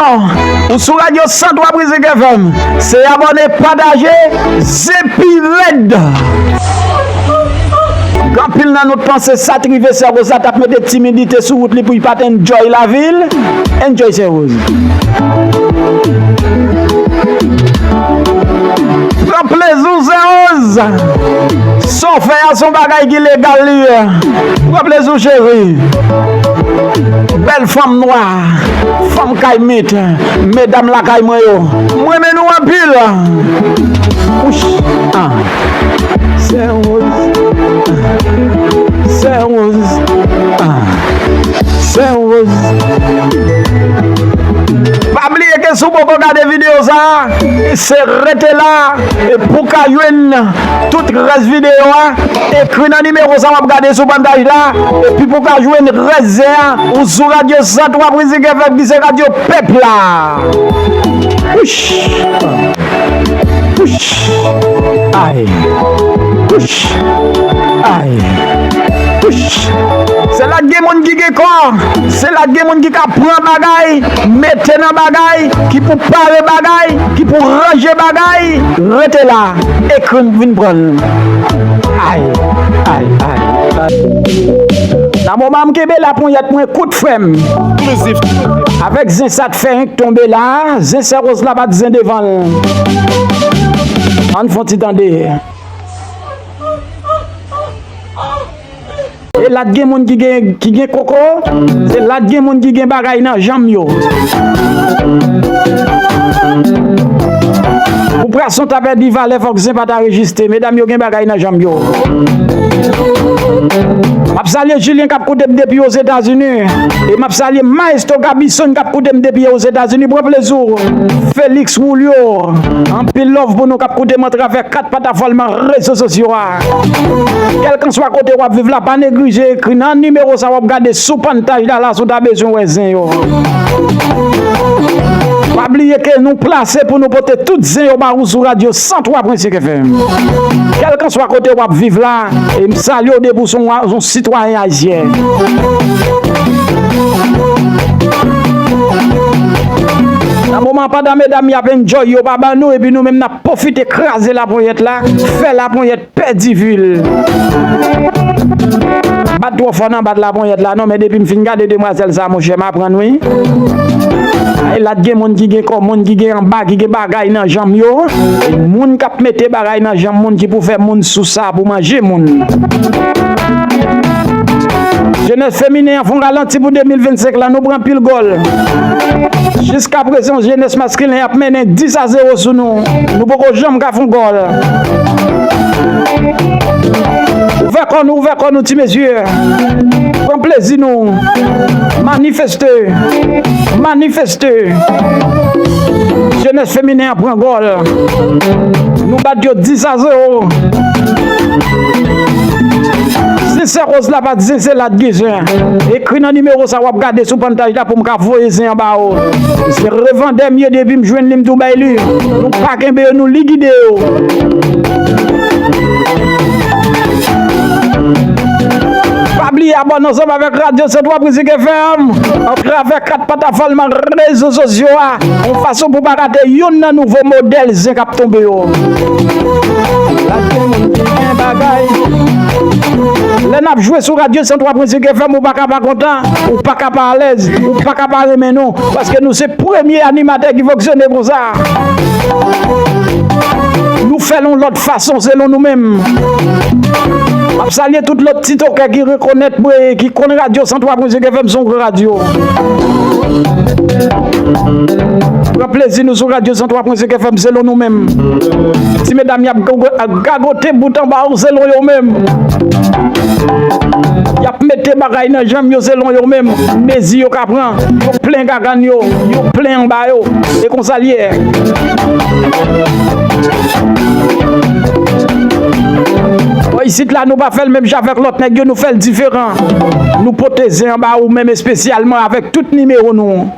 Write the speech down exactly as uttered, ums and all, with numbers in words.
Ou sou radyo san twa Prizik F M. Se abòne, pataje, zen pi rèd. Gen anpil nan nou t panse sa t rive Sè Roz la t ap mete timidite sou wout li pou l pa t enjoy lavi l. Enjoy Sè Roz. Pran plezi w Sè Roz. Sa w fè a se yon bagay ki legal li ye. Pran plezi w cheri. Bèl fanm nwa. Fanm kay met. Medam lakay mwen yo. M renmen nou anpil. Wouch. Ah. Sè Roz. Sè Roz. Ah. Sè Roz. Pa bliye ke si w poko gade videyo sa, se rete la, e pou w ka jwenn tout rès videyo a, ekri nan nimewo sa w ap gade sou panntaj la, epi pou w ka jwenn rès zen an, ou sou radyo san twa Prizik F M ki se radyo pèp la. Wouch. Wouch. Ay. Wouch. Ay. Wouch. Se la gen moun ki gen kò. Se la gen moun ki ka pran bagay, mete nan bagay, ki pou pare bagay, ki pou ranje bagay. Rete la. Ekri m vin pran l. Ay. Ay. Ay. Nan moman m kenbe laponyèt mwen kout frè m. Avèk zen sa t fè tonbe la, zen Sè Roz la pa t zen devan l. Ann fè yon ti tande. E la t gen moun ki gen, ki gen koko, se la t gen moun ki gen bagay nan janm yo. Pou pwason ta pèdi valè, fòk zen pa ta rejiste. Medam yo gen bagay nan janm yo. M ap salye Julien k ap koute m depi Ozetazini. E m ap salye Maestro Gabison k ap koute m depi Ozetazini. Pran plezi w. Felix Woulio. Anpil love pou nou k ap koute m atravè kat patafòm rezo sosyo a. Kèlkanswa kote w ap viv la, pa neglije ekri nan nimewo sa w ap gade sou panntaj la, la si w ta bezwen wè zen yo. Pa bliye ke nou plase pou nou pote tout zen yo ba ou sou radyo san twa pwen senk F M. Kèlkanswa kote w ap viv la, e m salye w depi w se yon, yon sitwayen ayisyen. Nan moman pandan medam y ap enjoy, yo pa ban nou, epi nou menm n ap pwofite kraze laponyèt la, fè laponyèt pèdi vi l. Bat twò fò nan bat laponyèt la non, men depi m fin gade demwazèl sa, monchè, m aprann wi. Ay, la t gen moun ki gen kò, moun ki gen anba, ki gen bagay nan janm yo. E moun k ap mete bagay nan janm moun ki pou fè moun sou sa, pou manje moun. Jenès feminen an fè yon ralanti pou de mil vennsenk la, nou pran pil gòl. Jiskaprezan, jenès maskilen ap mennen dis a zewo sou nou. Nou poko janm ka fè yon gòl. Ouvè kò nou, ouvè kò nou, ti mesye. Pran plezi nou. Manifeste. Manifeste. Jenès feminen an pran gòl. Nou bat yo dis a zewo. Zen Sè Roz la pa t zen, se la t gen zen. Ekri nan nimewo sa w ap gade sou panntaj la pou m ka voye zen an ba ou. Se revandè m ye, depi m jwenn li, m tou bay li. Nou pa kenbe yo, nou ligide yo. Pa bliye abòne ansanm avèk Radyo Santwa Mizik F M atravè kat patafòm rezo sosyo a, yon fason pou pa rate youn nan nouvo modèl zen k ap tonbe yo. Lage moun ki gen bagay. Lè n ap jwe sou Radyo Santwa Mizik F M, ou pa ka pa kontan, ou pa ka pa alèz, ou pa ka pa renmen nou, paske nou se premye animatè ki fonksyone konsa. Nou fè l yon lòt fason selon nou menm. M ap salye tout lòt titokè ki rekonèt mwen, ki konn Radyo Santwa Mizik F M se yon gran radyo. Pran plezi nou sou Radyo Santwa Mizik F M selon nou menm. Ti medam y ap gago-, gagote bout anba yo selon yo menm. Y ap mete bagay nan janm yo selon yo menm. Mezi yo ka pran. Yo plen gagann yo. Yo plen anba yo. E konsa l ye. Bò isit la, nou pa fè l menm jan avèk lòt nèg yo, nou fè l diferan. Nou pote zen anba ou menm espesyalman avèk tout nimewo nou.